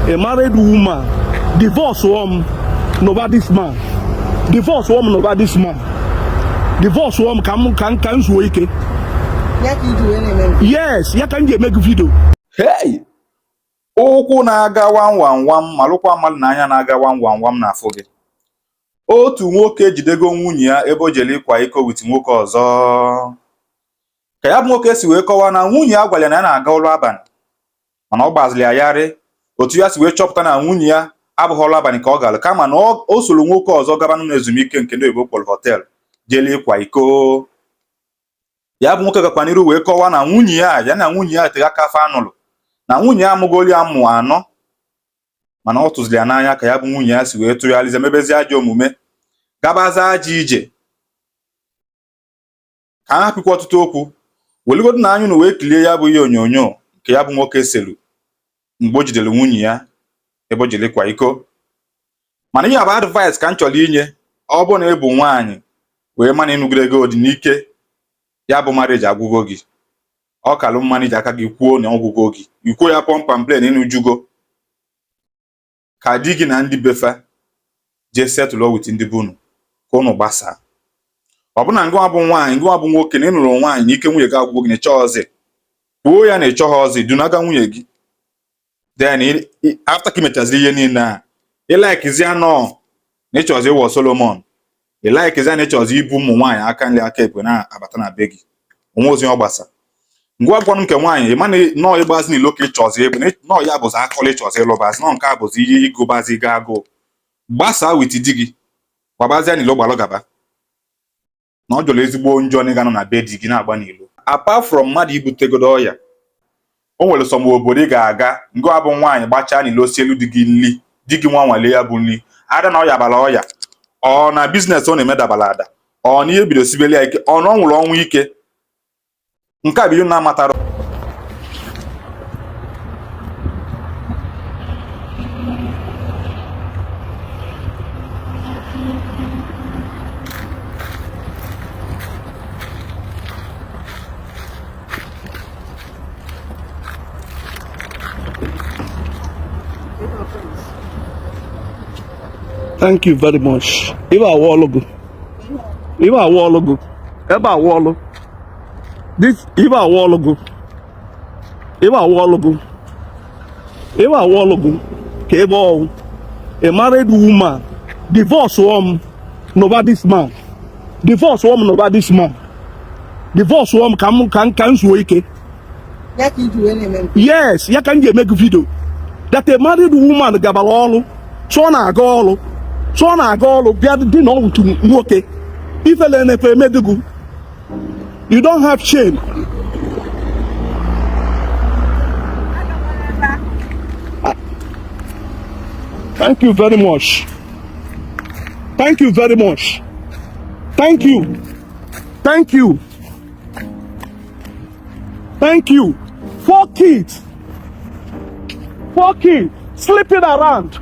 A married woman divorce m nụba this man, divorce m nụba this man, divorce m ka m ka m zuo ike. Yes, ya ka m ji eme gị video. Hey! Ụkwụ na-aga wam wam wam, malụkwa mmadụ na anya na-aga wam wam wam na-afụ gị. Otu nwoke ejidego nwunye ya ebe o jere ịkwa iko with nwoke ọzọ. Ka ya bụ nwoke si wee kọwaa na nwunye ya gwara ya na ya na-aga ụlọ abalị, mana ọ gbaziri ya yarị otu ya si wee chọpụta na nwunye ya abụghị ọlụ abalị ka ọ gara, kama na o soro nwoke ọzọ gaba n'ụlọ ezumike nke ndị oyibo kpọrọ hotel jele ịkwa iko. Ya bụ nwoke gakwa n'iru wee kọwaa na nwunye ya ya na nwunye ya tere aka afọ anụlụ, na nwunye ya amụgoli ya mụ anọ, mana ọ tụziri ya n'anya ka ya bụ nwunye ya si wee tụgharịzie mebezie ajọ omume, gabaza ajọ ije. Ka a hapụkwa ọtụtụ okwu, weligodu na anya unu wee kilie ya bụ ihe onyonyo nke ya bụ nwoke selu mgbe o jidere nwunye ya ebe o jere ịkwa iko. Mana ihe a bụ advice ka m chọrọ inye. Ọ bụrụ na ị bụ nwaanyị wee mana ịnụgide ego dị n'ike, ya bụ marriage agwụgo gị, ọ kalụ mma na iji aka gị kwuo na ọgwụgo gị, ikwuo ya pump and plain ịnụjugo, ka di gị na ndị befa jee settle with ndị be unu, ka unu gbasaa. Ọ bụ na ngịnwa bụ nwaanyị, ngịnwa bụ nwoke, na ị nụrụ nwaanyị na ike nwunye gị agwụgo gị, na ịchọghị ọzọ, kwuo ya na ịchọghị ọzọ, dunaga nwunye gị. Then after ka imechaziri ihe niile a, ịlikezie nọ na ịchọzi ịwọ Solomon, ịlikezie na ịchọzi ibu ụmụ nwaanyị aka nri aka ekpe na-abata na be gị, onwe ozi ọ gbasa. Ngwa gwanụ nke nwaanyị, ịma na nọọ ịgbazi n'ilo ka ịchọzi egbe, nọọ ya bụzi akọla ịchọzi ịlụbazi, nọọ nke a bụzi ihe ịgụbazi ga agụụ, gbasaa with di gị, gbabazia n'ilo, gbalụ gaba, na ọ jọrọ ezigbo njọ na ịga nọ na be di gị na-agba n'ilo. Apart from mmadụ ibutegodo ọya, o nwere some obodo ị ga-aga, ngị bụ nwaanyị gbachaa n'ilo si elu di gị nli, di gị nwa nwalee ya bụ nli, ada na ọya bara ọya, ọ na business ọ na-eme dabara ada, ọ na ihe bido sibeli ya ike, ọ na ọ nwụrụ ọnwụ ike. Nke a bụ ihe na-amatara. Thank you very much. Ibe awa ọlụ gị, ibe awa ọlụ gị, ebe awa ọlụ this, ibe awa ọlụ gị, ibe awa ọlụ gị, ibe awa ọlụ gị, ka ebe ọwụ. A married woman divorce m nụba this man, divorce m nụba this man, divorce m ka m ka m zuo ike. Ya ka iji wee na-eme m. Yes, ya ka m ji eme gị video that a married woman gabara ọrụ, so ọ na-aga ọrụ, so ọ na-aga ọrụ, bịa dị na ọwụtu nwoke. Ifele na-efe emedugu. You don't have shame. Thank you very much. Thank you very much. Thank you. Thank you. Thank you. Four kids. Four kids sleeping around.